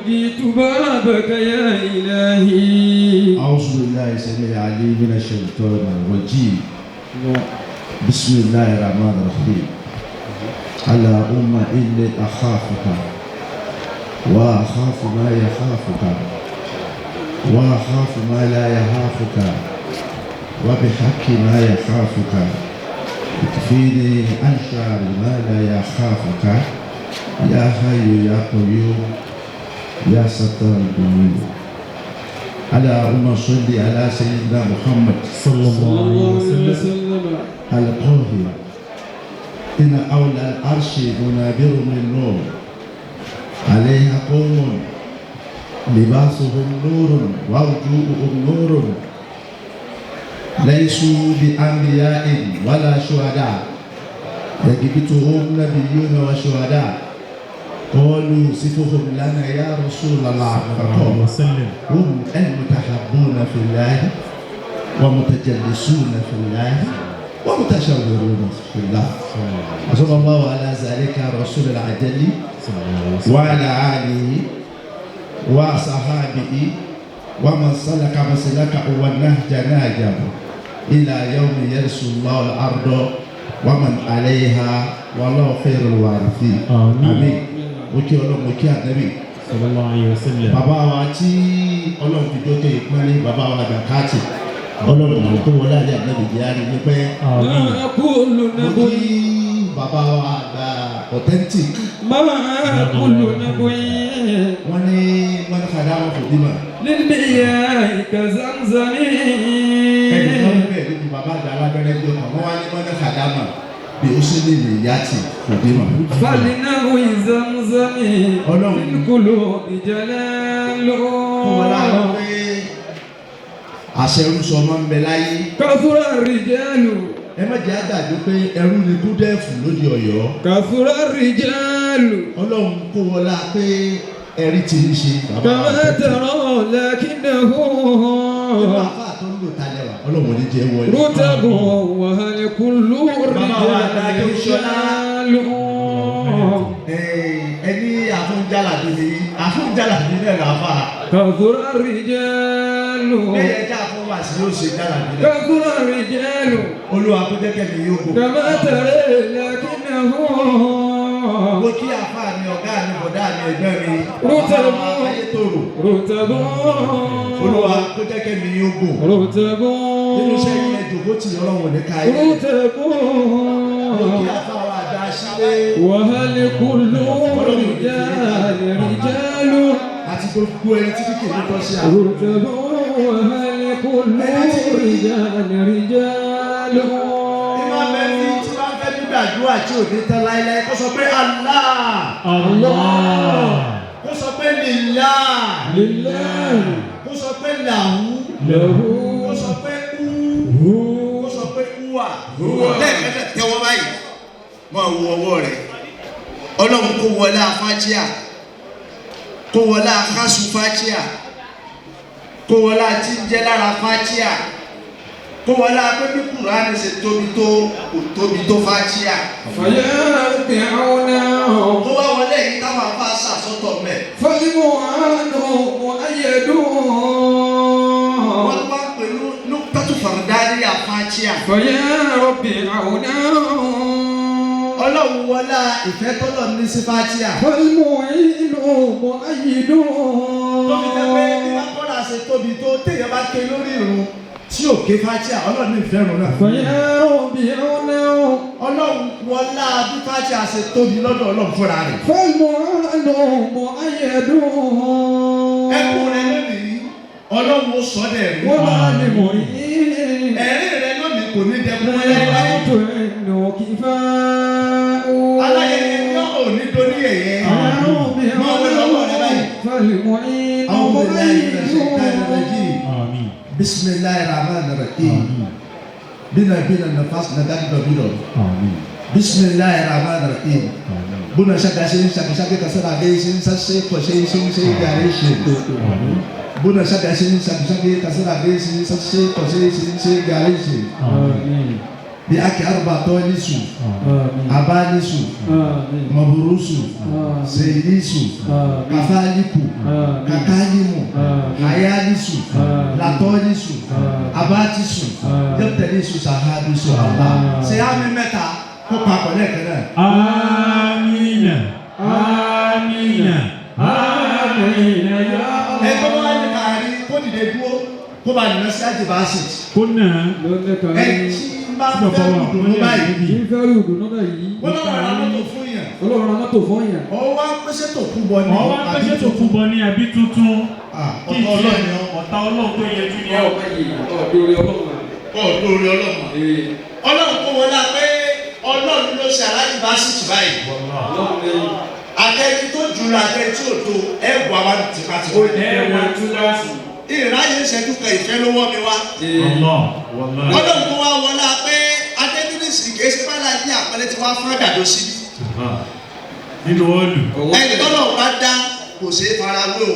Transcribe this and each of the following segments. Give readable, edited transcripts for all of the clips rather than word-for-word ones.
جئت بابك يا إلهي. أعوذ بالله السميع العليم من الشيطان الرجيم. بسم الله الرحمن الرحيم. اللهم إني أخافك، وأخاف ما يخافك، وأخاف ما لا يخافك، وبحق ما يخافك اكفيني عن شر ما لا يخافك، يا حي يا قيوم، يا ستار الذنوب. اللهم صل على سيدنا محمد صلى صلى الله الله عليه عليه وسلم. وسلم. القاهر. إن أولى العرش منابر من نور، عليها قوم لباسهم نور ووجوههم نور، ليسوا بأنبياء ولا شهداء، يغبطهم نبيون وشهداء. قالوا صفهم لنا يا رسول الله. عليه فقال وسلم. هم المتحابون في الله، ومتجلسون في الله، ومتشاورون في الله. وصلى الله على ذلك رسول العجل صلى الله عليه وسلم. وعلى آله وصحابه ومن سلك مسلكه ونهج نهجه إلى يوم يرث الله الأرض ومن عليها، والله خير الوارثين. آمين. آمين. Mo kí Ọlọ́run, mo kí Ànábì. صلى الله عليه وسلم. Bàbá wa tí Ọlọ́run fi dókè ìpínlẹ̀, bàbá wa Gàkátì, Ọlọ́run kó wọlé àdé Ànábì jẹ́ àrí ní pẹ́. آمين. ما كل Mo نبي kí bàbá wa àgbà authentic. ما كل نبي Wọ́n ní kàdá wọn kò bímọ. للمياه كزمزم. Ẹnì kan bẹ́ẹ̀ níbi bàbá àgbà alábẹ́rẹ́ gbé kan, wọ́n wá ní wọ́n ní kàdá mà bí ó sì lè lè yá tì kò bímọ. فلنوي زمزم Ọlọ́run. في القلوب جلال. Kó wọn láàárọ̀ pé àṣẹ ẹrú sọ ọmọ ń bẹ láyé. كثر الرجال. Ẹ má jẹ́ àgbàdo pé ẹrú ni gúdẹ́ẹ̀fù lóde Ọ̀yọ́. كثر الرجال. Ọlọ́run kó wọlá pé ẹ̀rí ti ń ṣe bàbá wa. كما ترى لكنه Nínú àfáà tó ń lò talẹ̀ wà, Ọlọ́run ò ní jẹ́ wọlé. رتب، وهل كل Bàbá wa الرجال رجال؟ Ẹni àfúnjálàbí ni, àfúnjálàbí náà làfà. كثر الرجال. Bẹ́ẹ̀ ẹja àfúnwàsí yóò ṣe jálàbí náà. كثر الرجال. Olúwa kó jẹ́ kẹ́mi yóò gò. كما ترى لكنه Mo kí àfáà mi, ọ̀gá mi, bọ̀dá mi, ẹgbẹ́ mi. Rútẹ̀bù. Bàbá wa Ayétòrò. رتب. Olúwa kó jẹ́ kẹ́mi yóò gò. رتب. Nínú iṣẹ́ ilẹ̀ jòkó tì, Ọlọ́run ò ní ká yé. رتب. Mo kí àfáà wa àgbà sílé. وهل كل الرجال رجال؟ Àti gbogbo ẹni tí kìkì ní tọ́ sí àwọn. رتب، وهل كل الرجال رجال؟ Tí máa fẹ́ ní tí máa fẹ́ gbígbàdúrà tí ò ní tán láéláé, kó sọ pé Allah. الله. Kó sọ pé Lillah. لله. Kó sọ pé Lahu. له. Kó sọ pé Hu. هو. Kó sọ pé Huwa. Lẹ́ẹ̀kẹ́sẹ̀ tẹ́wọ́ báyìí, máa wo ọwọ́ rẹ̀. Ọlọ́run kó wọlé afájíà, kó wọlé akásù fájíà, kó wọlé àti ń jẹ́ lára fájíà, kó wọlé apẹ́ bí Kùránì ṣe tóbi tó, kò tóbi tó fájíà. فيا رب عونا. Kó wá wọlé yìí táwọn afá sàsọ́tọ̀ mẹ́. فالمعان مؤيد. Wọ́n bá ń pè ní nùkútàtù fàrdáníyà fájíà. فيا رب عونا. Ọlọ́run wọlá ìfẹ́ tọ́lọ̀ ní sí fájíà. فالمعين مؤيد. Tó fi jẹ́ pé bí bákọ́rà ṣe tóbi tó, téèyàn bá ké lórí ìrun tí ò ké fájíà, Ọlọ́run ní ìfẹ́ ìrun náà. فيا رب عونا. Ọlọ́run wọlá bí fájíà ṣe tóbi lọ́dọ̀ Ọlọ́run fúnra rẹ̀. فالمعان مؤيد. Ẹkún rẹ lónìí, Ọlọ́run ó sọ dẹ̀ rí. وما لمعين. Ẹ̀rín rẹ lónìí kò ní dẹkun láéláé. إنه كفاء. Aláyẹyẹ ní ò ní dóní yẹ̀yẹ́. Máa wẹ lọ́wọ́ rẹ báyìí. فالمعين أعوذ بالله من الشيطان مؤيد. الرجيم. آمين. بسم الله الرحمن الرحيم. آمين. بنا بنا نفس ندان ببيرو. آمين. بسم الله الرحمن الرحيم. آمين. Buna shaka shin shaka shaka kasara ge shin sase ko shin shin shin gare shin. آمين. Buna shaka shin shaka shaka kasara ge shin sase ko shin shin shin gare shin. آمين. Bí a kì arúgbó tọ́lísù, abánísù, mọ̀bùrúsù, sèyísù, kafaliku, kakalimu, hayalisu, latọ́lísù, abatisu, jẹ́pútẹ́lísù, sahabisu, Allah. Ṣé àmì mẹ́ta kó papọ̀ lẹ́ẹ̀kan náà? Amina. Amina. Amina ya Ẹ tó bá wá Allah. ní káàrí kó dìde dúró kó bá nìyẹn sí àjẹbáṣe. Kó nà. Ẹ tí ń bá fẹ́ dùnú báyìí. Kí n fẹ́ rí ìdùnnú báyìí. Wọ́n lọ́wọ́ ra mọ́tò fún yàn. Ọlọ́run ra mọ́tò fún yàn. Ọwọ́ wá pèsè tó kú bọ ní. Ọwọ́ pẹ́sẹ́ tó kú bọ ní àbí tuntun. Kí Ọ̀tọ̀ tiẹ̀ Ọlọ́run ni ọ́. ọ̀tá Ọlọ́run tó yẹjú ni ọ́. Ọ̀dọ́rẹ́ Ọlọ́run. Ọ̀dọ́ orí Ọlọ́run. Ọlọ́run kó wọlé pé Ọlọ́run ló ṣe aláàjì bá sì tù báyìí. Àtẹni tó jù lọ àtẹni tí ò tó ẹ bọ̀ àwọn tìpátìpá. Ẹ wà túláàsì. Ìráyè ìṣẹ́jú kan ìfẹ́ ló wọ́ mi wá. Allah. Wallahi. Ọlọ́run kó wá wọlé pé Adébínísì kìí ṣe bá láti àpẹẹrẹ tí wàá fún àgbàdo síbí. Nínú ọ́ọ̀lù. Ẹni tọ́lọ̀ bá dá kò ṣeé fara wé o.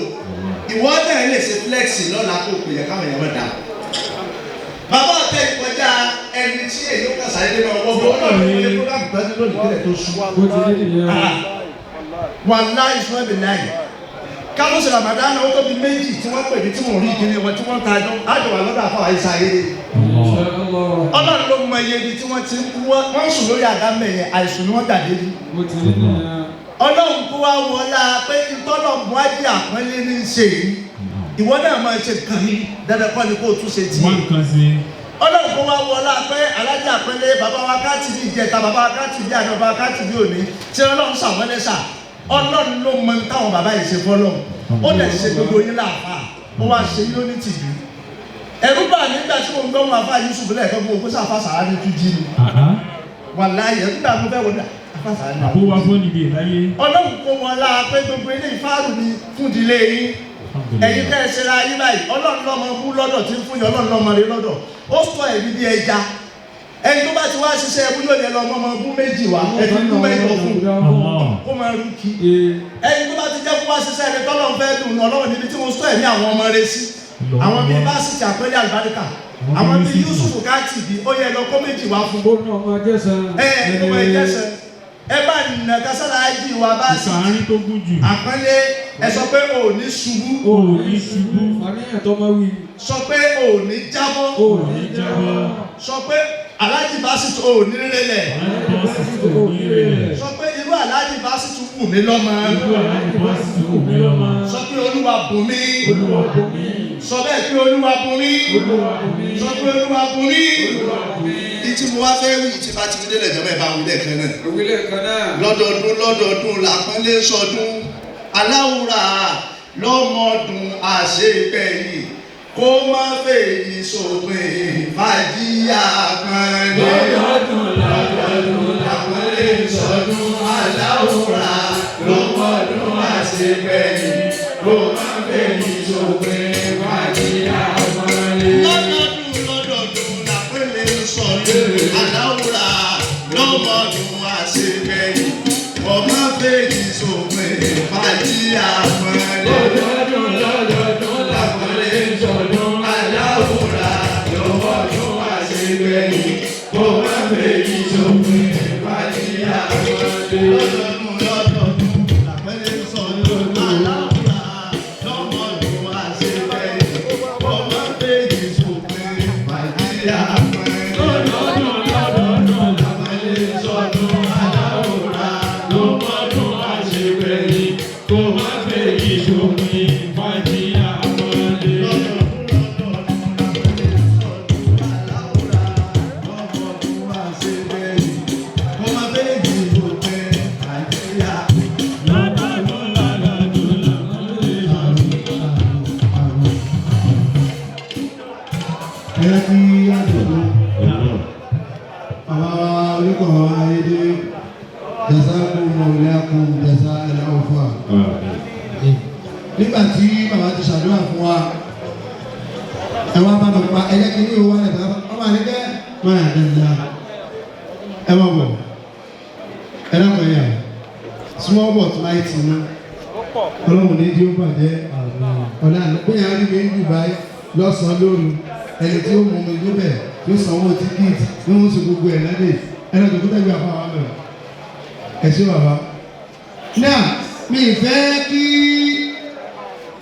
Ìwọ náà lè ṣe flex lọ́la kó pè yẹ káwọn èèyàn mọ̀ dá. Bàbá ọ̀tẹ̀ ìkọjá ẹni tí èyí ó kà sáré nínú ọwọ́ bọ̀ ọlọ́run ló lè program tọ́jú lónìí kílẹ̀ tó sú. Bó ti rí nìyẹn. Wàláhì fún ẹ̀mí láyè. Kámọ́sì Ramadan ó tóbi méjì tí wọ́n pè ní tí mò ń rí ìkíni wọn tí wọ́n ń ta ẹjọ́ ájọ wà lọ́dọ̀ àfọwọ́ àyíṣà ayé. Ọlọ́run ló mọ iye ibi tí wọ́n ti ń kú wọ́n ń sùn lórí àga mẹ́yẹn àìsùn ni wọ́n dàdé ní. Bó ti rí nìyẹn. Ọlọ́run kó wá wọlá pé ìtọ́lọ̀ buhari àpọ́nlé ní í ṣe yìí. Ìwọ náà máa ṣe nǹkan mi dandan kọ́ ni kó o tún ṣe tiẹ̀. Wọ́n nǹkan sí. Ọlọ́run kó wá wọlá pé alájà àpọ́nlé bàbá wa káàtì bí ìjẹta bàbá wa káàtì bí àná bàbá wa káàtì bí òní tí Ọlọ́run ṣàwọn lẹ́sà. Ọlọ́run ló mọ táwọn bàbá yìí ṣe fọ́lọ́run. Ó dẹ̀ ṣe gbogbo yín láàfà ó wá ṣe yín lóní tìjú. Ẹ̀rú bà nígbà tí mo ń gbọ́ wọn àfa Yusuf lẹ́ẹ̀kan gbogbo kó sàfà sàrà ní tún jí mi. Wàláyé nígbà mo fẹ́ wọlé àfa sàrà ní. Àbó wa fún níbi ìláyé. Ọlọ́run kó wọn lá pé gbogbo ilé ìfáàrù ni fún ìdílé yín. Ẹ̀yin tẹ́ ẹ ṣe ra yín báyìí Ọlọ́run lọ́mọ bú lọ́dọ̀ tí ń fún yín Ọlọ́run lọ́mọ rí lọ́dọ̀. Ó sọ ẹ̀mí bí ẹja. Ẹni tó bá ti wá ṣiṣẹ́ ẹbú yóò yẹ lọ ọmọ ọmọ bú méjì wá ẹni bú mẹ́jọ fún kó máa rú kí. Ẹni tó bá ti jẹ́ kó wá ṣiṣẹ́ ẹni tọ́lọ́run fẹ́ dùn ní Ọlọ́run níbi tí mo sọ ẹ̀mí àwọn ọmọ rẹ sí. Àwọn bíi Básítì àpẹẹrẹ àlùbáríkà. Àwọn bíi Yúsùfù káàtì bí ó yẹ lọ kó méjì wá fún. Kó náà máa jẹ́sàn. Ẹ ẹ kó máa jẹ́sàn. Ẹ bá nà kásálà ájì wa bá sì. Ìsàárín tó gùn jù. Àpẹẹrẹ ẹ sọ pé o ò ní ṣubú. O ò ní ṣubú. Àníyàn tó máa wí. Sọ pé o ò ní jábọ́. O ò ní jábọ́. Sọ pé Aláàjì Básítì o ò ní rẹlẹ̀. Aláàjì Básítì ò ní rẹlẹ̀. Sọ pé irú Aláàjì Básítì wù mí lọ́mọ. Irú Aláàjì Básítì wù mí lọ́mọ. Sọ pé Olúwa bùn mí. Olúwa bùn mí. Sọ bẹ́ẹ̀ pé Olúwa bùn mí. Olúwa bùn mí. Sọ pé Olúwa bùn mí. Olúwa bùn mí. Ìtí mo wá fẹ́ wí ìtí bá ti fi délẹ̀ jọba ẹ̀ bá wí lẹ́ẹ̀kan náà. Òwúlẹ̀ kan náà. Lọ́dọọdún lọ́dọọdún làpọ́nlé sọdún aláwùrà lọ́mọdún àṣegbẹ̀yìn kó má fèyí sópin fàjíyà kan lé. Lọ́dọọdún lọ́dọọdún làpọ́nlé sọdún aláwùrà lọ́mọdún àṣegbẹ̀yìn kó má fèyí sópin fàjíyà kan lé. Lọ́dọọdún lọ́dọọdún làpọ́nlé sọdún aláwùrà lọ́mọdún àṣegbẹ̀yìn kó má fèyí sópin fàjíyà kan lé. Lọ́dọọdún lọ́dọọdún làpọ́nlé sọdún Aláwùrà lọ́mọdún àṣegbẹ̀yìn kó má fèyí sópin fàjíyà kan lé. Lọ́dọọdún lọ́dọọdún làpẹ́lẹ́ sọdún aláwùrà lọ́mọdún àṣegbẹ̀yìn kó má fèyí sópin fàjíyà kan lé. Lọ́dọọdún lọ́dọọdún Làpẹ́lẹ́ sọdún aláwùrà lọ́mọdún àṣegbẹ̀yìn kó má fèyí sópin fàjíyà kan lé. Lọ́dọọdún lọ́dọọdún làpọ́nlé sọdún. Ẹ kí àjọ̀dún bàbá wa olùkọ́ ayédè jazakum mawlakum jaza al-awfa. Nígbà tí bàbá ti ṣàdúrà fún wa, ẹ wá bá mi pa ẹ jẹ́ kí ní owó ẹ̀ bá ọmọ àlejò máa dàda ẹ má bọ̀ ẹ dákọ̀ yà small but mighty ni ọlọ́run ní tí ó bàjẹ́ ọ̀la bóyá rí mi ń Dubai lọ́sàn-án lóru Ẹni tí ó mú mi débẹ̀ tí ó sanwó tíkìtì tí wọ́n ṣe gbogbo ẹ̀ lẹ́dẹ̀ ẹni tó kúta gbé àfa wa mẹ́rin. Ẹ ṣé bàbá. Náà mi ì fẹ́ kí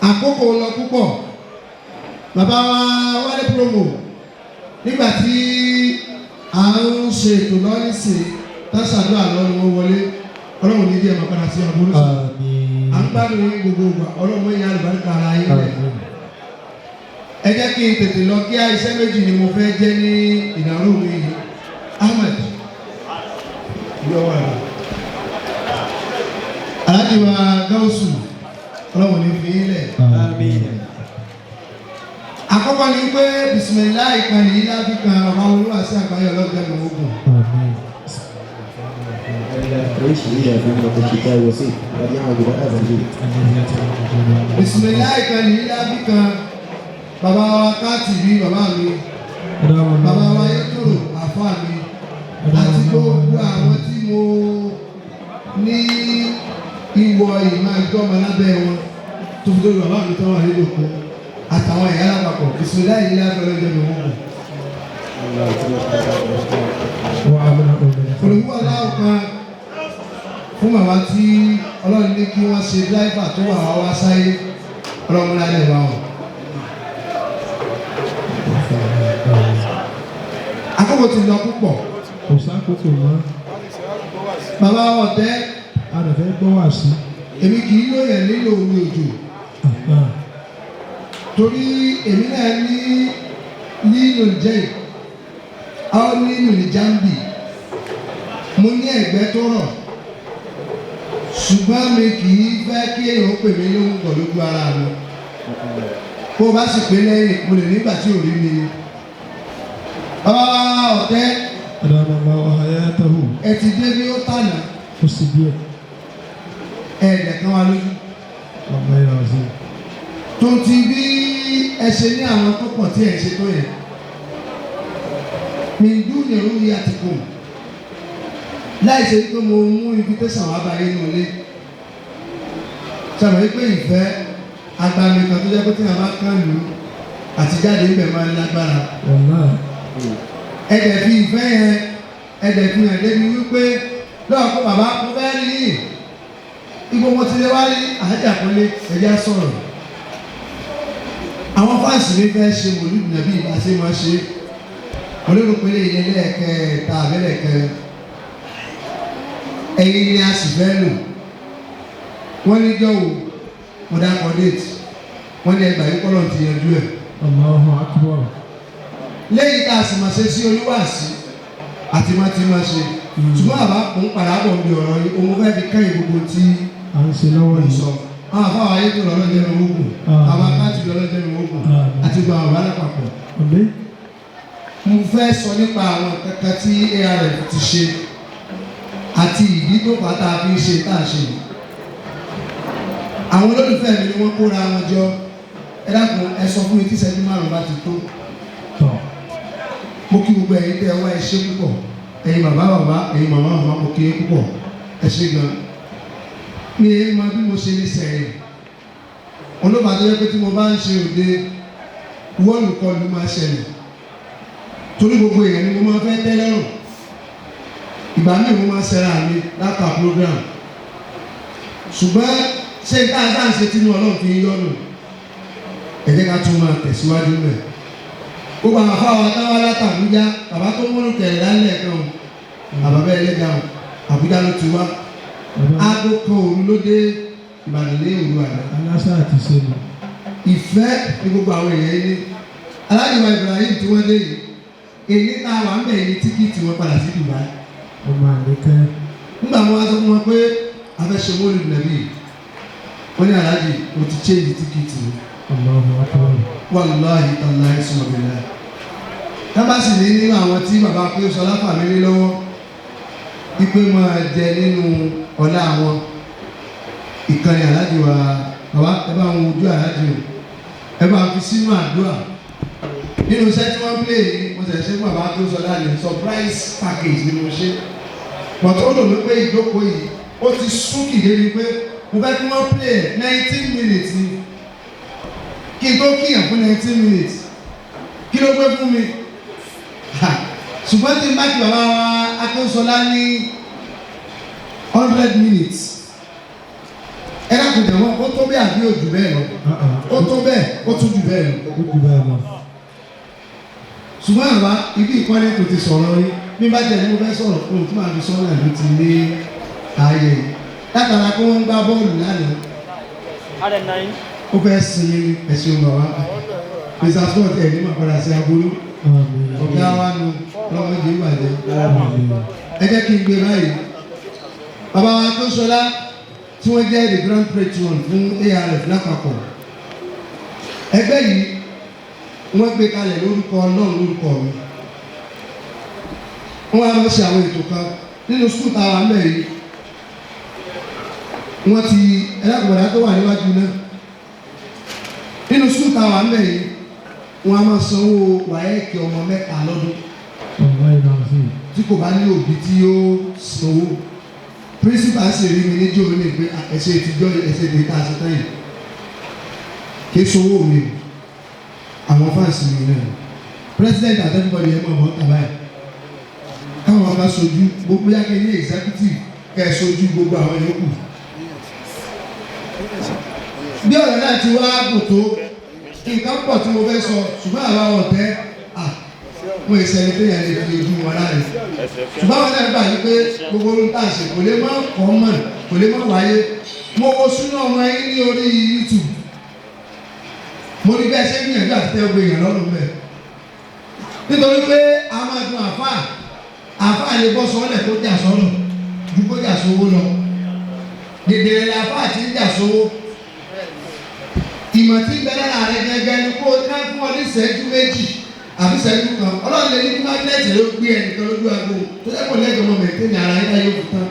àkókò lọ púpọ̀. Bàbá wa Wálé Promo, nígbà tí à ń ṣe ètò lọ́rìsì tásàdúrà lọ́rùn wọn wọlé, Ọlọ́run ní díẹ̀ máa padà sí àbúrò sí. À ń gbádùn yín gbogbo ìgbà, Ọlọ́run yín àlùbáríkà ara yín lẹ̀. Ẹ jẹ́ kí n tètè lọ kí iṣẹ́ méjì ni mo fẹ́ jẹ́ ní ìdárò mi yìí. Ahmed yọ wà ní. Aláàjì wa Gáúsù, Ọlọ́run ní fi yín lẹ̀. Àkọ́kọ́ ni pé bisimilayi kan yìí láfi kan ọba olúwa sí àgbáyé ọlọ́gbẹ́ mi ogun. Bisimilayi kan yìí láfi kan bàbá wa káàtì bí bàbá mi, bàbá wa yẹtòrò àfa mi, àti gbogbo àwọn tí mo ní ìwọ ìmọ̀ ìjọba lábẹ́ wọn tó fi lórí bàbá mi tó wà nílò kó àtàwọn ẹ̀yà lápapọ̀. Bisimilayi yìí láfi ọlọ́jọ́ mi wọ́n kù. Olùwọ́ aláwọ̀ kan fún bàbá tí Ọlọ́run ní kí wọ́n ṣe dráìfà tó wà wá wá sáyé, Ọlọ́run lálẹ́ bá wọn. Àkókò ti lọ púpọ̀. Kò sákòókò mọ́. Bàbá ọ̀tẹ́. A lè fẹ́ gbọ́ wá sí. Èmi kì í lóye nílò omi òjò torí èmi náà ní nínú jẹ́ àwọn nínú ní jambi, mo ní ẹ̀gbẹ́ tó rọ̀, ṣùgbọ́n mi kì í fẹ́ kí èèyàn pè mí lóhùn pọ̀ lójú ara mi. Bó o bá sì pé lẹ́yìn, mo lè nígbà tí ò rí mi ni. Bàbá ọ̀tẹ́, ẹ ti dé bí ó tànà. Ó sì díẹ̀. Ẹ̀ẹ́dẹ̀ kan wá lójú. Tó ti bí ẹ ṣe ní àwọn tó pọ̀ tí ẹ ṣe tó yẹ. Mi dún ní irú yìí àti kò. Láì ṣe wípé mo mú invitation wá báyìí nínú ilé. Sọ̀rọ̀ wípé ìfẹ́ agbami kan tó jẹ́ pé tí a bá kàn lù àti jáde ibẹ̀ máa ń lágbára. Ẹ dẹ̀ fi ìfẹ́ yẹn, ẹ dẹ̀ fi hàn débi wípé lọ́wọ́ kó bàbá mo fẹ́ rí yìí. Ibo mo ti lè wá rí àájà kọ́lé ẹ̀já sọ̀rọ̀. Àwọn fáǹsì mi fẹ́ ṣe mòlúù nàbí ìbá ṣe máa ṣe. Mo lérò pé lè yẹ lẹ́ẹ̀kẹta àbẹ́lẹ̀kẹrin. Ẹ̀yin ni a sì fẹ́ lò. Wọ́n ní jọ́wọ́ mo dákọ̀ déètì. Wọ́n ní ẹgbàá yìí kọ́lọ̀ ti yanjú ẹ̀. Allahu Akbar. Lẹ́yìn tá a sì máa ṣe sí olúwàsí àti má ti máa ṣe. Ṣùgbọ́n àbá kò ń padà bọ̀ níbi ọ̀rọ̀ yìí, òun fẹ́ fi kẹ́yìn gbogbo tí à ń ṣe lọ́wọ́ ń yìí. sọ. Àwọn afáwọn ayé tó lọ́lọ́ jẹ́ mi ogun, àwọn akáàtì lọ́lọ́ jẹ́ mi ogun, àti gba àwọn alápapọ̀. Mo fẹ́ sọ nípa àwọn kankan tí ARF ti ṣe àti ìdí tó fà á tá a fi ń ṣe tá a ṣe yìí. Àwọn olólùfẹ́ mi ni wọ́n kóra wọn jọ. Ẹ dákun, ẹ sọ fún mi tí ìṣẹ́jú 5 bá ti tó. Mo kí gbogbo ẹ̀yin tẹ́ ẹ wá, ẹ ṣé púpọ̀. Ẹ̀yin bàbá bàbá, ẹ̀yin màmá màmá, mo kí yín púpọ̀. Ẹ ṣé gan. Mi ẹ máa bí mo ṣe lè sẹ̀yìn. Olóòbá tó yẹ pé tí mo bá ń ṣe òde, wọ́ọ̀lù kọlù máa ṣẹlẹ̀. Torí gbogbo èèyàn ni mo máa fẹ́ tẹ́ lọ́rùn. Ìgbà míì mo máa ṣẹra mi láta program. Ṣùgbọ́n ṣé tá a sáà ń ṣe tínú Ọlọ́run fi ń yọ́nù? Ẹ jẹ́ ká tún máa tẹ̀síwájú mẹ́. Gbogbo àwọn afáwọn táwa láta Àbújá, bàbá tó múlò kẹrẹ̀ lálẹ́ kan o, bàbá bẹ́ẹ̀ lẹ́jà o, Àbújá ló ti wá. Aago kan òru ló dé Ìbàdàn ní òru àná. Aláṣà àti ṣe ni. Ìfẹ́ ní gbogbo àwọn èèyàn yìí ní. Aláàjì wa Ibrahim tí wọ́n dé yìí, èyí tá a wà ń bẹ̀ yìí tíkìtì wọn padà sí Dubai. Ọmọ àlékẹ́. Nígbà wọn wá sọ fún wọn pé a fẹ́ ṣe mọ́lù nàbí, wọ́n ní aláàjì mo ti change tíkìtì mi. Allahu Akbar. Wàláhì tàláhì summa billahi. Tábà sì ní nínú àwọn tí bàbá pé sọlá fà mí lé lọ́wọ́, ipe máa jẹ nínú ọlá àwọn ìkànnì aláàjì wa bàbá, ẹ bá wọn ojú aláàjì o, ẹ bá fi sínú àdúrà nínú iṣẹ́ tí wọ́n play yìí. Mo ṣẹ̀ ṣe fún bàbá tó sọlá ní surprise package ni mo ṣe, but ó dùn mí pé ìjókòó yìí ó ti sún kìdé ni pé mo fẹ́ kí wọ́n play 19 minutes ni kí n tó kíyàn fún 19 minutes. Kí ló gbé fún mi? Ṣùgbọ́n tí n bá ti bàbá wa Akínsọlá ní 100 minutes, ẹ dákun jẹ̀wọ́n, ó tó bẹ́ẹ̀ àbí òjù bẹ́ẹ̀ lọ? Ó tó bẹ́ẹ̀, ó tún jù bẹ́ẹ̀ lọ. Ó jù bẹ́ẹ̀ lọ. Ṣùgbọ́n àwa ibi ìkọ́lé kò ti sọ̀rọ̀ rí. Bí bá jẹ́ ní mo fẹ́ sọ̀rọ̀ fún un tí màá fi sọ́nà ló ti ní ààyè látara pé wọ́n ń gbá bọ́ọ̀lù lánàá, ó fẹ́ sinmi. Ẹ̀sìn bàbá Mr Scott, ẹ̀ ní màá padà sí aburú. Ọ̀gá wa nu ọlọ́mọdé ìbàjẹ́. Ẹ jẹ́ kí n gbé báyìí. Bàbá wa tó sọlá tí wọ́n jẹ́ the grand patron fún ARF lápapọ̀, ẹgbẹ́ yìí, wọ́n gbé kalẹ̀ lórúkọ Ọlọ́run, lórúkọ mi. Wọ́n wá lọ ṣe àwọn ètò kan nínú school táwa ń bẹ̀ yìí. Wọ́n ti ẹlẹ́kùnrin tó wà níwájú náà nínú school táwa ń bẹ̀ yìí, wọ́n á máa sanwó WAEC ọmọ mẹ́ta lọ́dún tí kò bá ní òbí tí yóò sanwó. Principal sì rí mi níjó ní pé ẹsẹ̀ ìtijọ́, ẹsẹ̀ ìdí tá a ṣe tán yìí, kì í sanwó mi o, àwọn fans mi náà, president àti everybody, ẹ̀ mọ̀ mọ́ tàbá ẹ̀ káwọn bá sojú gbogbo yá kí ní executive kẹ́ ẹ sojú gbogbo àwọn yòókù. Bí ọ̀rọ̀ náà ti wá gùn tó, nǹkan pọ̀ tí mo fẹ́ sọ, ṣùgbọ́n àwa ọ̀tẹ́ à mo ìṣẹ̀lẹ̀ pé yẹn lè fi ojú wọn láre, ṣùgbọ́n àwọn náà gbà yí pé gbogbo ohun tá à ń ṣe kò lè má kọ́ mọ̀, kò lè má wáyé. Mo wo súná ọmọ yín ní orí YouTube, mo ní bẹ́ẹ̀ ṣe ń gbìyànjú àti tẹ́ gbé èèyàn lọ́rùn bẹ́ẹ̀, nítorí pé a máa dun àfáà. Àfáà lè bọ́ sọ́ọ́lẹ̀ kó jà sọ́nù ju kó jà sówó lọ. Dèdèrè la àfáà ti ń jà sówó. Ìmọ̀ tí ń bẹ lára rẹ gẹ́gẹ́ ni kó ká fún ọ ní ìṣẹ́jú 2 àbí ìṣẹ́jú 1. Ọlọ́run lè ní kí magnet ló gbé ẹnìkan lójú aago tó sẹ́kọ̀ọ́ lẹ́jọ́ mọ́ mẹ́tẹ́ẹ̀nì ara yín láyé òkú tán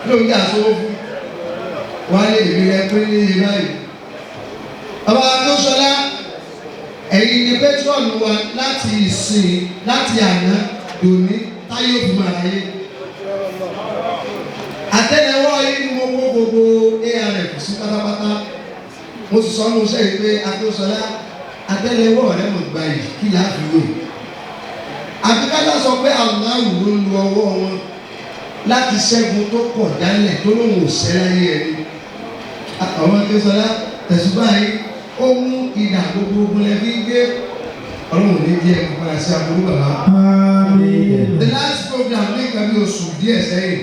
ló ń jà sówó fún wálé èmi rẹ pé ní iye báyìí. Bàbá Akínsọ́lá, ẹ̀yin ni patron wa láti ìsìn, láti àná dòní táyé òfin máa ráyé. Àtẹ́lẹwọ́ yìí ni mo kó gbogbo ARF sí pátápátá. Mo sì sọ ọ́nù sẹ́yìn pé Akínsọ́lá, àtẹ́lẹwọ́ rẹ mọ̀ gbà yìí kí láà fi wò. Àfikátá sọ pé Allahu ló ń lu ọwọ́ wọn láti ṣẹ́gun tó pọ̀ jálẹ̀ tó lóun ò ṣẹ́ láyé ẹni. Àwọn Akínsọ́lá tẹ̀sùbá yìí, ó mú ìdà gbogbo ogun lẹ́bí gbé. Ọlọ́run ní díẹ̀ kó padà sí aburú, bàbá. Àmín. The last program ní nǹkan bí oṣù díẹ̀ sẹ́yìn,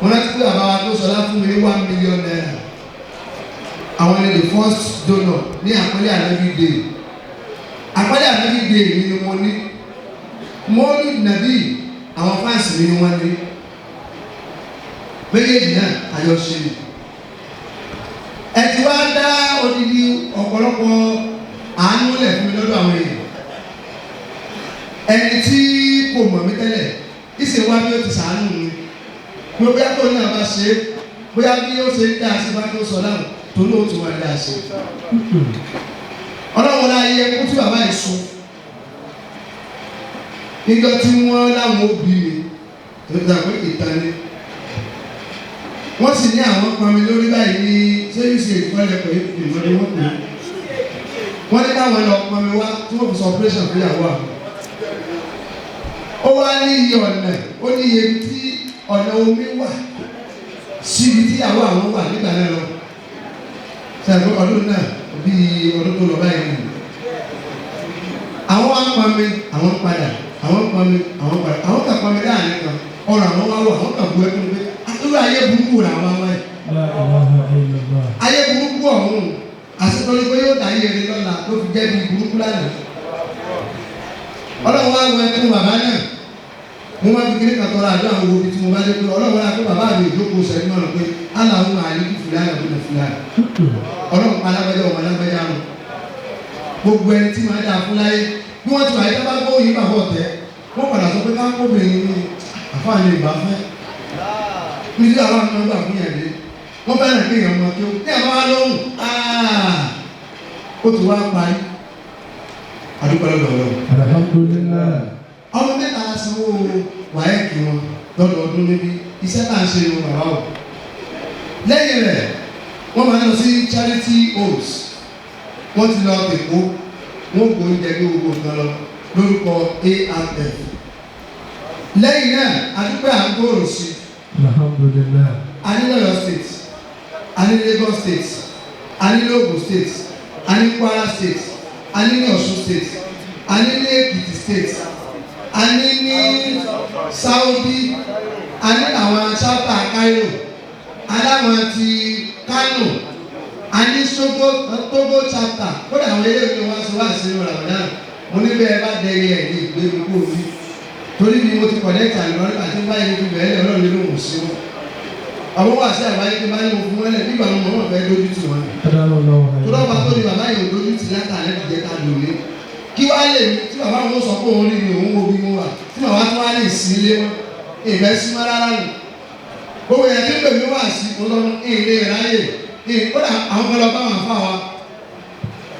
wọ́n rántí pé bàbá wa tó sọlá fún mi ní ₦1 million. Àwọn ẹni the first donor ní àpẹẹrẹ ànábì day. Àpẹẹrẹ ànábì day mi ni mo ní mọ́lúd nàbí, àwọn fans mi ni wọ́n ní méjèèjì náà àjọṣe ni. Ẹ ti wá dá odidi ọ̀pọ̀lọpọ̀ àánú lẹ̀ fún mi lọ́dọ̀ àwọn èèyàn. Ẹni tí kò mọ̀ mí tẹ́lẹ̀ ìsìn wá bí ó ti sàánú mi pé bóyá tó ní àbá ṣe é, bóyá bí ó ṣe ń dá sí bá tó sọ láwùn tó ní òtún wá dá sí. Ọlọ́run láyé ẹkú tí bàbá yìí sun níjọ́ tí wọ́n láwọn òbí mi tó ti dàgbé ìtàn ni, wọ́n sì ní àwọn pọnmi lórí báyìí ní sẹ́yìnsì ìkọlẹ̀ pẹ̀lú ìmọ̀lẹ́ wọn pè é. Wọ́n ní káwọn lọ pọnmi wá tí wọ́n fi sọ operation fún ìyàwó àwọn. Ó wá ní iye ọ̀nà, ó ní iye tí ọ̀nà omi wà síbi tí ìyàwó àwọn wà nígbà náà lọ sẹ́yìn ọdún náà, bíi ọdún tó lọ báyìí nìyí. Àwọn wá pọnmi, àwọn padà, àwọn pọnmi, àwọn padà, àwọn kà pọnmi láàrin kan, ọ̀rọ̀ àwọn wá wà, àwọn kà bu ẹkún pé irú ayé burúkú rà wá wáyé. La ilaha illallah. Ayé burúkú ọ̀hún àṣetọ́ni pé yóò dá ayé rẹ lọ́la ló fi jẹ́ bí burúkú lánàá. Ọlọ́run wá wọ ẹkún bàbá náà. Mo máa fi kíní kan tọrọ àdó àwọn òbí tí mo bá dé pé Ọlọ́run wá pé bàbá mi ìjókòó sẹ́yìn náà pé aláwọn àlejò fúlàní àbúrò fúlàní. Ọlọ́run pa alágbájá ọmọ alágbájá rùn. Gbogbo ẹni tí màá dáa fún láyé bí wọ́n ti wà yí bá gbóyìn bàbá ọ̀tẹ́, wọ́n padà sọ pé ká kóbìnrin ní àfáàní ìgbà fẹ́ nítorí àwọn àmì ọgbà fún yẹn dé. Wọ́n fẹ́ràn pé èèyàn mọ̀ kí ó ní àwọn wá lóhùn, ó ti wá parí àdúgbò lọ́dọ̀ Ọlọ́run. Alhamdulillah. Ọmọ mẹ́ta la sanwó WAEC wọn lọ́dọọdún níbi iṣẹ́ tá à ń ṣe ní bàbá o. Lẹ́yìn rẹ̀, wọ́n máa ń lọ sí charity homes. Wọ́n ti lọ Èkó. Wọ́n kò ń jẹ kí gbogbo nǹkan lọ lórúkọ ARF. Lẹ́yìn náà, adúpẹ́ à ń gbòòrò sí i. Alhamdulillah. A ní Ọ̀yọ́ State, a ní Lagos State, a ní Ogun State, a ní Kwara State, a ní ní Ọ̀ṣun State, a ní ní Èkìtì State, a ní ní Saudi, a ní àwọn chapter Cairo, aláwọn ti Kano, a ní Sogo Togo chapter. Kódà àwọn eléyìí ni wọ́n sọ wá sí Ramadan. Mo ní bẹ́ẹ̀ bá dẹ́yẹ ẹ̀ ní ìgbé mi kó o fi torí bí mo ti connect àlùbọ́n àti báyìí ní bẹ̀rẹ̀ ọlọ́run ló ń sí wọn. Àwọn wà sí àgbáyé tí báyìí mo fún wọn lẹ̀ nígbà wọn mọ̀ fẹ́ dójú tì wọn. Tó lọ́ba tó ní bàbá yìí ò dójú tì látàlẹ́ ti jẹ́ ká lò ní. Kí wá lè mi tí bàbá wọn sọ pé òun rí mi, òun wo bí mo wà, tí bàbá tó wá lè sí ilé wọn ìfẹ́ súnmọ́ rárá nù. Gbogbo yẹn tí ń pè mí wá sí ọlọ́run ilé ráyè. Kódà àwọn kan lọ bá wọn fà wá.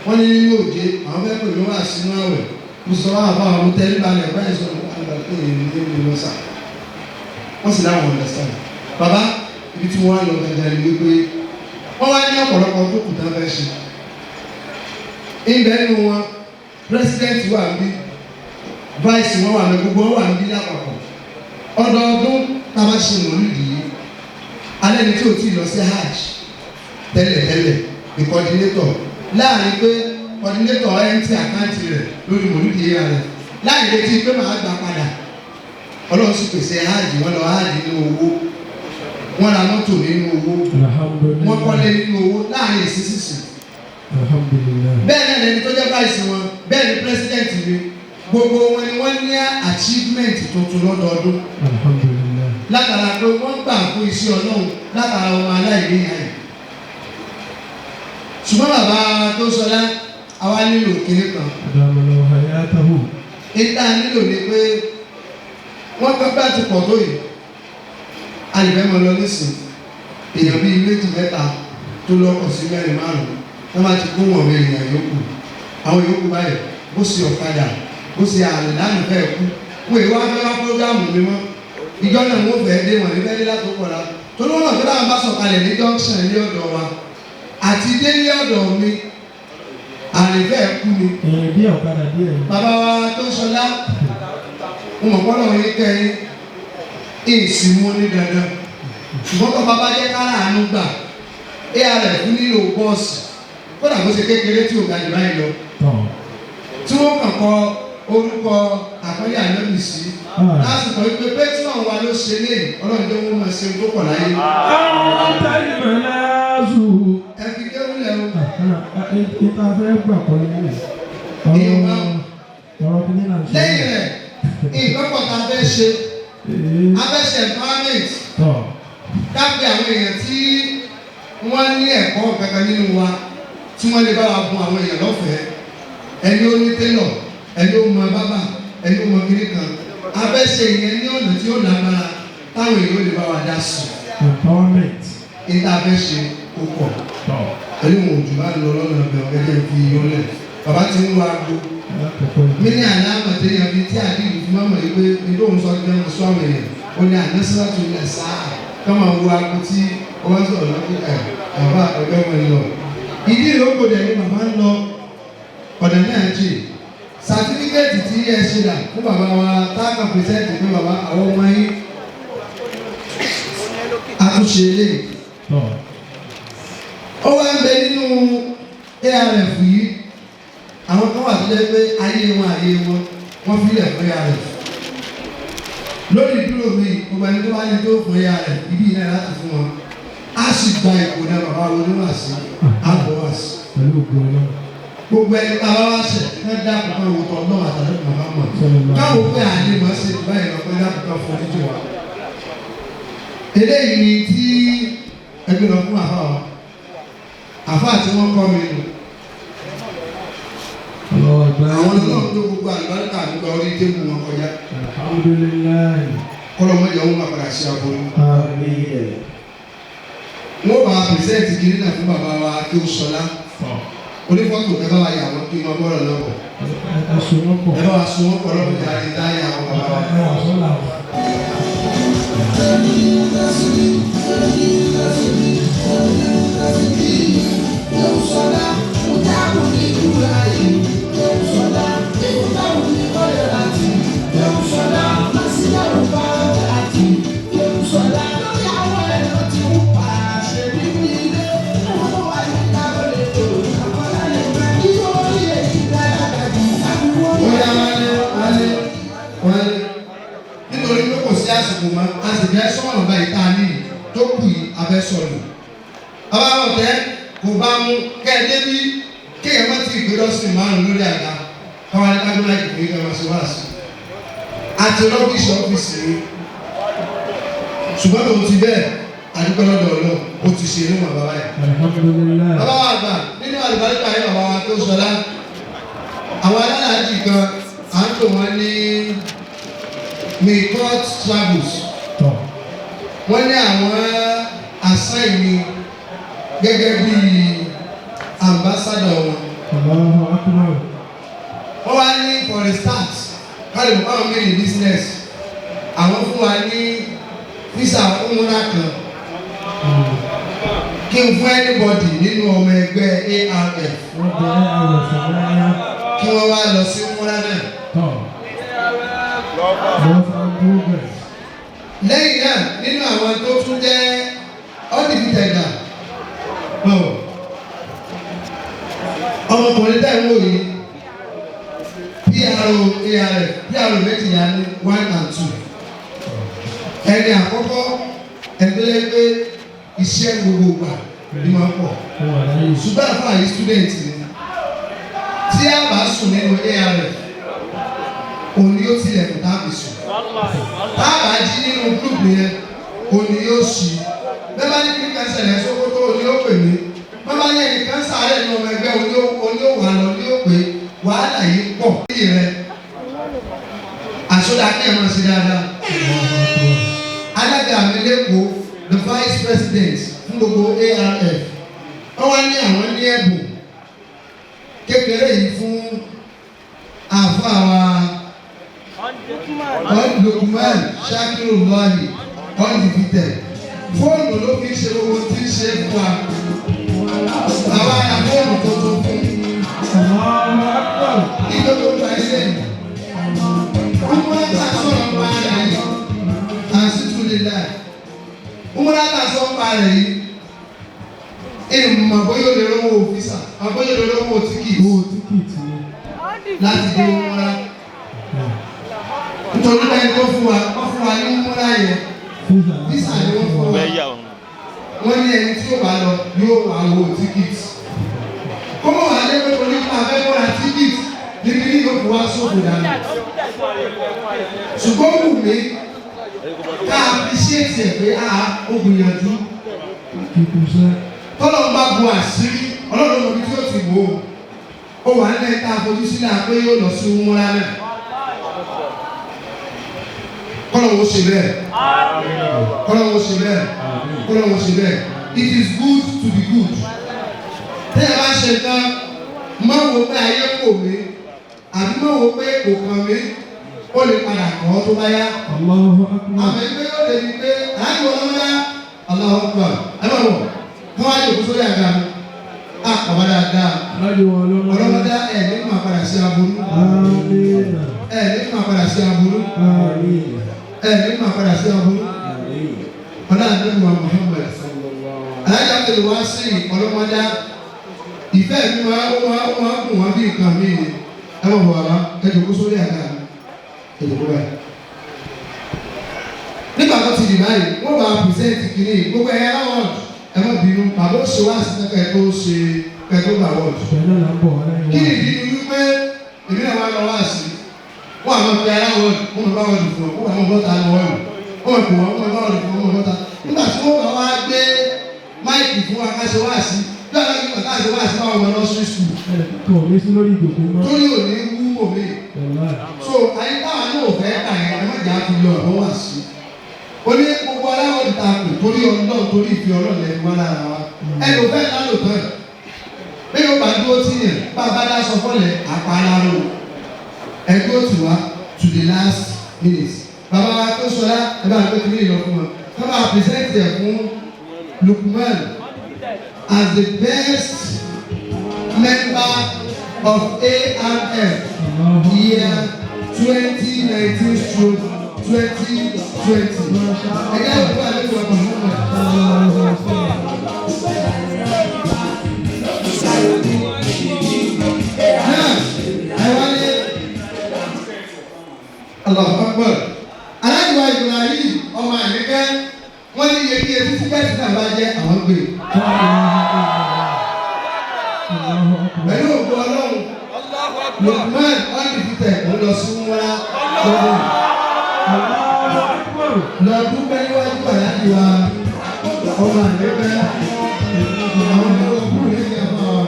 Wọ́n ní nínú òjé àwọn fẹ́ pè mí wá sínú àwẹ̀. Mo sọ wá fà wá, mo tẹ́lẹ̀ balẹ̀ báyìí sọ wọ́n sì láwọn understand. Bàbá, ibi tí wọ́n á lọ gangan ni wípé wọ́n wá ní ọ̀pọ̀lọpọ̀ tó kù tán fẹ́ ṣe. Ibẹ̀ nínú wọn, president wà níbí, vice wọn wà ní, gbogbo wọn wà níbí lápapọ̀. Ọdọọdún tá a bá ṣe mọ̀lúdì yìí, alẹ́ ni tí o ti lọ sí hajj tẹ́lẹ̀tẹ́lẹ̀, the coordinator, láàrin pé coordinator empty account rẹ̀ lórí mọ̀lúdì yìí rẹ̀ láì retí pé màá gbà padà. Ọlọ́run sì pèsè hajj, wọ́n lọ hajj nínú owó, wọ́n ra mọ́tò nínú owó, wọ́n kọ́lé nínú owó láàrin ìsinsìnyí. Alhamdulillah. Bẹ́ẹ̀ náà lẹni tó jẹ́ vice wọn, bẹ́ẹ̀ ni president mi, gbogbo wọn ni wọ́n ní achievement tuntun lọ́dọọdún. Alhamdulillah. Látara pé wọ́n gbà fún iṣẹ́ Ọlọ́run látara ọmọ aláìní yẹn. Ṣùgbọ́n bàbá tó sọlá, àwa nílò kiri kan. Adamallahu hayatahu. Ìta nílò ni pé wọ́n gbọ́ bá ti pọ̀ tó yìí, a lè fẹ́ mọ lọ nísìn èèyàn bíi méjì mẹ́ta tó lọ́kọ̀ sí mẹ́rin márùn-ún, wọ́n bá ti kó wọn mọ èèyàn yòókù, àwọn yòókù báyìí, bó ṣe ọ̀kadà, bó ṣe àrùn lánàá fẹ́ kú, wọ́n èyí wá fẹ́ wá prógámù mi mọ́. Ìjọ náà wọ́n fẹ́ dé wọn níbẹ̀ dé látó kọ̀ra torí wọ́n mọ̀ pé táwọn bá sọ̀kalẹ̀ ní junction ilé ọ̀dọ̀ wa àti délé ọ̀dọ̀ mi, àrùn fẹ́ kú ni. Èèyàn bí ọ̀kadà díẹ̀. Bàbá wa tó sọlá, mo mọ̀ kọ́ lọ́wọ́ yín kẹ́yìn èsì mú ní dandan, ṣùgbọ́n tó bàbá jẹ́ kára àánú gbà, ARF nílò bọ́ọ̀sì, kódà bó ṣe kékeré tí ò ga jù báyìí lọ, Tọ̀. tí wọ́n kàn kọ orúkọ àkọlé ànábì sí lásìkò wípé pétrọ̀ wa ló ṣe léyìí. Ọlọ́run tó wọ́n máa ṣe tó pọ̀ láyé. Àtàlùmọ̀láàzù. Ẹ fi kéwúlẹ̀ o. Ìta fẹ́ gbà kọ́ ilé. Ọ̀rọ̀ kìíní náà ṣe. Lẹ́yìn rẹ̀, nǹkan pọ̀ tá a fẹ́ ṣe. A fẹ́ ṣe empowerment. Tọ̀. Ká pe àwọn èèyàn tí wọ́n ní ẹ̀kọ́ kankan nínú wa tí wọ́n lè bá wa bùn àwọn èèyàn lọ́fẹ̀ẹ́. Ẹni ó ní télọ̀, ẹni ó mọ bábà, ẹni ó mọ kiri kan. A fẹ́ ṣe ìyẹn ní ọ̀nà tí ó lágbára táwọn èèyàn ó lè bá wa dá sí. Empowerment. Ìta fẹ́ ṣe ó pọ̀. Tọ̀. Ẹni wọn ò jù bá lọ lọ́nà ọbẹ̀ ọ̀gẹ́gẹ́ fi yọlẹ̀. Bàbá ti ń wá aago mi ní àlámà téèyàn fi tí àdìrú fi máa mọ̀ yìí pé ní òun sọ pé wọ́n sọ àwọn èèyàn ó ní ànásílá tó ní ẹ̀sà ká máa wo aago tí wọ́n sọ̀rọ̀ lọ́kùn ẹ̀ bàbá ọjọ́ wọn lọ. Ìdí ìrókò dẹ̀ ni bàbá ń lọ ọ̀dà náà jì. Sàtífíkẹ́ẹ̀tì tí ẹ ṣe dà fún bàbá wa táàkà pèsèntì pé bàbá àwọn ọmọ yín àtúnṣe eléyìí. Tọ̀. Ó wá ń bẹ nínú ARF yìí, àwọn kan wà tó jẹ́ pé ayé wọn wọ́n fílẹ̀ fún ARF. Lórí ìdúró mi, gbogbo ẹni tó bá ní tó fún ARF ibi náà láti fún wọn, á sì gba ipò náà. Bàbá wo ní wà sí àbọ̀ wà sí. Pẹ̀lú ògùn Ọlọ́run. Gbogbo ẹni tá a bá wá ṣẹ̀ ká dákun kan wò tọ́ náà àtàlẹ́ màmá mọ̀ káwọn pé àlè mọ̀ sí báyìí lọ pé dákun kan fún oníjì wa. Eléyìí ni tí ẹgbẹ́ lọ fún àfa wa, àfa tí wọ́n kọ́ mi nù. Ọlọ́wọ́ gbá. Àwọn ọlọ́run tó gbogbo àlùbáríkà nígbà orí tébù wọn kọjá. Alhamdulillah. Kọlọmọdé wọn máa padà sí aburú. Àmín. Wọn bá pèsèntì kiri náà fún bàbá wa kí ó sọlá Tọ̀. onífọ́tò. Ẹ bá wa yà wọn kí wọn bọ́rọ̀ lọ́wọ́. Ẹ̀sùn wọn pọ̀. Ẹ bá wa sun wọn pọ̀ lọ́wọ́ jáde táyà àwọn bàbá wa. Ẹ wà sọ́là. fẹ́ sọ̀rọ̀ báyìí tá a ní tó kù yìí a fẹ́ sọ̀rọ̀. Bàbá wọn tẹ kò bá mú kẹ́ ẹ débi kéèyàn má ti gbé dọ́sìn márùn lórí àga káwọn adágún láì pè é kí wọ́n ṣe wá sí. Àti rọ́bìṣì ọ́fíìsì yìí. Ṣùgbọ́n tòun ti bẹ́ẹ̀ àdúgbò lọ́dọ̀ ọlọ́run ó ti ṣe inú bàbá báyìí. Alhamdulillah. Bàbá wa àgbà nínú àlùbáríkà yìí bàbá wa tó sọlá. Àwọn alálàájì kan à ń pè wọ́n ní Mikot Travels. Tọ̀. Wọ́n ní àwọn assign mi gẹ́gẹ́ bí ambassador wọn. Allahu akbar. Wọ́n wá ní for a start káàdì mọ̀ káwọn made in business. Àwọn fún wa ní visa umrah kan kí n fún anybody nínú ọmọ ẹgbẹ́ ARF Wọ́n bẹ̀rẹ̀ àrò sọ̀rọ̀ kí wọ́n wá lọ sí umrah náà. Tọ̀. Love and progress. Lẹ́yìn náà nínú àwọn tó tún jẹ́ undefeated náà bọ̀ ọmọkùnrin tẹ̀ ń wò yìí PRO ARF PRO méjì yá ní 1 and 2. Ẹni àkọ́kọ́ ẹni tó yẹ pé iṣẹ́ gbogbo gbà ní máa pọ̀, Wọ́n wà láyé. ṣùgbọ́n àfáà yìí student ni. Tí a bá sùn nínú ARF, òun ni yóò tilẹ̀kùn tá a fi sùn. Tá a bá jí nínú group yẹn, òun ni yóò ṣí. Bẹ́ẹ̀ bá ní kí nǹkan ṣẹlẹ̀ Sókótó, òun ni yóò pè mí. Bẹ́ẹ̀ bá ní ẹnìkan sáré nínú ọmọ ẹgbẹ́, òun ni yóò wà lọ, ni yóò pè. Wàhálà yìí pọ̀ ní rẹ àsọdá kí ẹ máa ṣe dáadáa. Alága mi lẹ́kọ̀ọ́, the vice president fún gbogbo ARF, wọ́n wá ní àwọn ní ẹ̀bùn kékeré yìí fún àáfàá wa Lukman Shakiru Lọ́ọ̀lì undefeated. Fóònù ló fi ń ṣe gbogbo tí ń ṣe fún wa. Àwa ra fóònù tuntun fún Allahu akbar. ní gbogbo ìgbà ilé yìí. Umrah ta sọ̀rọ̀ pa rẹ̀ yìí, àṣìtúlélà. Umrah ta sọ̀rọ̀ pa rẹ̀ yìí, ìmọ̀ bóyá o lè rówó visa, àbóyá o lè rówó ticket Owó ticket ni. láti dé umrah. Nítorí bẹ́ẹ̀ tó fún wa, wọ́n fún wa ní umrah yẹn, Visa. visa ni wọ́n fún wa. Wọ́n ní ẹni tí ó bá lọ yóò wá owó ticket. Kọ́mọ̀ wà lé pé torí pa afẹ́ kọ́ra ticket níbi ní yóò fi wá sófò dànù. Ṣùgbọ́n wù mí ká appreciate ẹ̀ pé a ó gbìyànjú. Kíkú sẹ́. Tọ́lọ̀ ń bá bu àṣírí ọlọ́run lóbi tí ó ti wò ó. Ó wà nílẹ̀ tá a fojú sílẹ̀ pé yóò lọ sí umura náà. Kọ́lọ̀ wo ṣe bẹ́ẹ̀. Kọ́lọ̀ wo ṣe bẹ́ẹ̀. Kọ́lọ̀ wo ṣe bẹ́ẹ̀. It is good to be good. Tẹ́ ẹ bá ṣe tán, má wo pé ayé kò mí, àbí má wo pé kò kàn mí, ó lè padà kàn ọ́ tó bá yá. Allahu akbar. Àmọ́ ẹgbẹ́ yóò lè di pé aláàbò ọlọ́mọdá. Allahu akbar. Ẹ má wọ̀ kí wọ́n á yòókù sórí àga mi. Á kàwá dáadáa. Láyé wọn lọ́wọ́. Ọlọ́mọdá ẹ̀ ní máa padà sí aburú. Àmín. Ẹ̀ ní máa padà sí aburú. Àmín. Ẹ̀ ní máa padà sí aburú. Ọlá àdúgbò wa Muhammad. Alájà tó lè wá sí ọlọ́mọdá. Ìfẹ́ mi máa ó máa ó máa kùn wọ́n bí nǹkan mi ni. Ẹ má bọ̀ wá, ẹ jòkó sórí àga mi. Ẹ jòkó báyìí. Nígbà tó ti di báyìí, wọ́n bá present kìíní gbogbo ẹ̀yà láwọn. Ẹ má bínú, bàbá ó ṣe wá sí kẹ́ tó ṣe kẹ́ tó gbà wọ́ọ̀dù. Ìfẹ́ náà là ń bọ̀ wá láyé Kí wa. ni ìdí ni wípé èmi náà máa lọ wá sí wọn àwọn fi ara wọ́ọ̀dù, wọn bá wọ́ọ̀dù fún ọ, wọn àwọn bọ́ta wọ́ọ̀dù, wọn kò wọ́n bá wọ́ọ̀dù fún wọn bọ́ta. Nígbà tí wọ́n bá wá gbé mic fún wa ká ṣe wá sí bí àwọn akẹ́kọ̀ọ́ ká ṣe wá sí báwọn ọmọ nursery school Ẹ kò ní sí lórí ìjòkó mọ́. torí òní wú òmí. Wàláì. So ayé táwa náà ò fẹ́ kà yẹn, ẹ má jà fi lọ ọ̀rọ̀ wá sí. Ó ní gbogbo aláwọ̀ ta kò torí ọlọ́run, torí ìfi ọlọ́run lẹ́nu wá lára wa. Ẹnu fẹ́ lálò tán ẹ̀ bí yóò bá dúró tí yẹn bá bá dá sọ fọ́lẹ̀ àpáráró ẹ dúró tì wá to the last minute. Bàbá wa tó sọlá, ẹ bá gbé kiri lọ fún wa ká bá present ẹ fún Lukman as the best member of ARF year 2019/2020. Ẹ̀yà òkú àlejò ọmọ Muhammad. Náà ẹ wálé. Allahu Akbar. Aláìwá Ibrahim ọmọ àyíkẹ́. Lukman undefeated ó lọ sí wúrà lọ́dún. Lọ dúpẹ́ níwájú àyájú wa ọmọ àgbẹ̀fẹ́ àwọn ọmọ òkú lè jẹ fún ọ.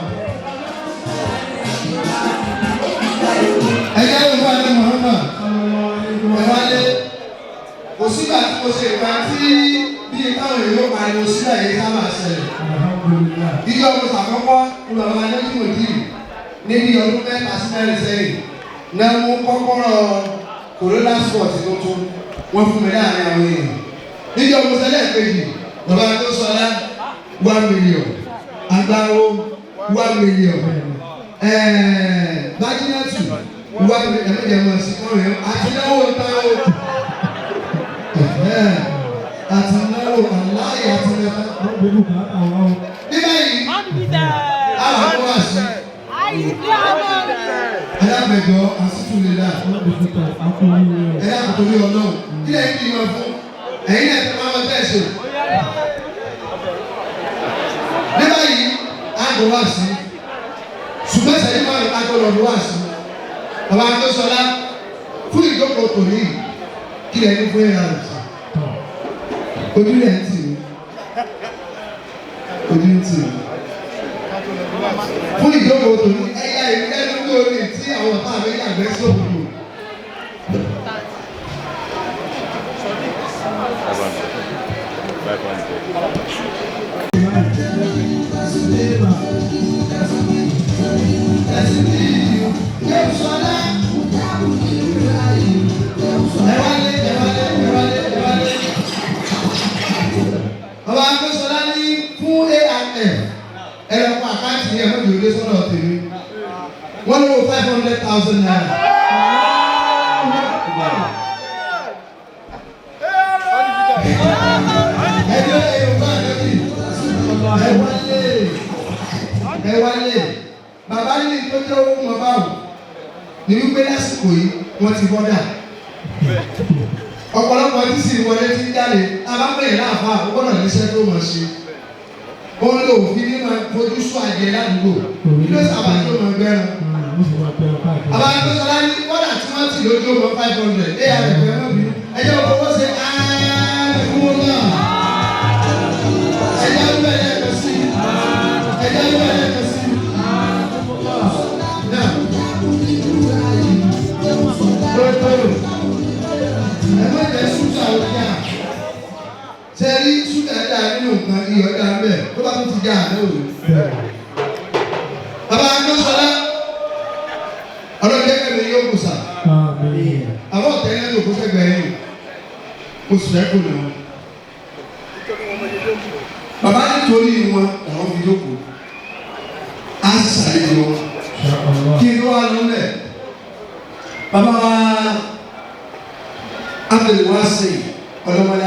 Ẹ̀yà ìlú àti Muhammad ẹ̀wálé kò sígbà tí mo ṣe ìgbà tí bí táwọn èèyàn pariwo sílẹ̀ yìí sábà ṣẹlẹ̀. Ìjọ mo ṣàkọ́kọ́ ní bàbá Adéjúmọ̀dì níbi ọdún 3 sí 4 sẹ́yìn náà mú kọ́kọ́rọ́ Corolla Sport tuntun wọ́n fún mi láàrin àwọn èèyàn. Níjọ́ mo ṣẹlẹ̀ kejì bàbá tó sọlá 1 million agbáwo 1 million bájínátù 1 million ẹ̀mẹ́jẹ̀ mọ̀ sí kọ́rin yẹn àti náwó táwọn àti náwó aláì àti náwó. Ní báyìí àwọn àkọ́wà sí alábẹ̀jọ àsìtúlélà ẹ̀yà àtòrí ọlọ́run kí lẹ́yìn kí n máa fún ẹ̀yin náà ti máa ma tẹ̀sí. Ní báyìí a kò wá sí ṣùgbọ́n sẹ́yìn máa ń kájọ lọ́dún wá sí. Bàbá Akínsọ́lá fún ìjókòó tòní kí lẹ́yìn fún ẹ̀yà rẹ̀ sí. Ojú rẹ̀ ń tì mí. Ojú ń tì mí. Fún ìjókòó tòní ẹ̀yà ìlú lẹ́nu lórí tí àwọn ọ̀tá mi yàgbẹ́ sí òkùnkùn. Bàbá Akínsọ́lá ní fún ARF ẹ̀rọ fún àkáǹtì yẹn mọ́jú ilé sọ́dọ̀ tèmi. Wọ́n lówó 500,000 naira. Ẹjọ́ ẹ̀yọ̀ bá àdébí. Ẹ wálé. Ẹ wálé. Bàbá ní tó jẹ́ owó mọ̀ báwò. Ní wípé lásìkò yìí wọ́n ti bọ́dà. Ọ̀pọ̀lọpọ̀ tí sì wọlé ti ń jáde, a bá pè é láàfáà, ó gbọ́dọ̀ níṣẹ́ tó mọ̀ ṣe. Ó ń lo òfin ní máa fojú sún adìẹ ládùúgbò. Kí ló sábà tó máa gbẹ́ran? Bàbá Akínsọ́lá ní kọ́dà tí wọ́n ti lójú ọmọ 500. Ẹ yà rẹ̀ fẹ́ mọ́ bínú. Ẹ jẹ́ owó ṣe áárín náà. Ẹ jẹ́ wíwẹ̀ lẹ́ẹ̀kan sí. Ẹ jẹ́ wíwẹ̀ lẹ́ẹ̀kan sí. Náà. Tórótóró. Ẹ má jẹ́ ṣúgà ọjà. Ṣé rí ṣúgà dáa nínú nǹkan iyọ̀ dáa ń bẹ̀ tó bá tún ti já àná òru. Bàbá Akínsọ́lá ọlọ́jẹ́ kẹ́mi yóò kù sà. Àwọn ọ̀tẹ̀ yẹn ló kó sẹ́gbẹ̀ẹ́ yìí. Oṣù rẹ̀ kò nà. Bàbá nítorí wọn làwọn fi jókòó. Á sì ṣàlejò wọn. Kí ló wà lọ́lẹ̀? Bàbá wa Abdulwasi ọlọ́mọdé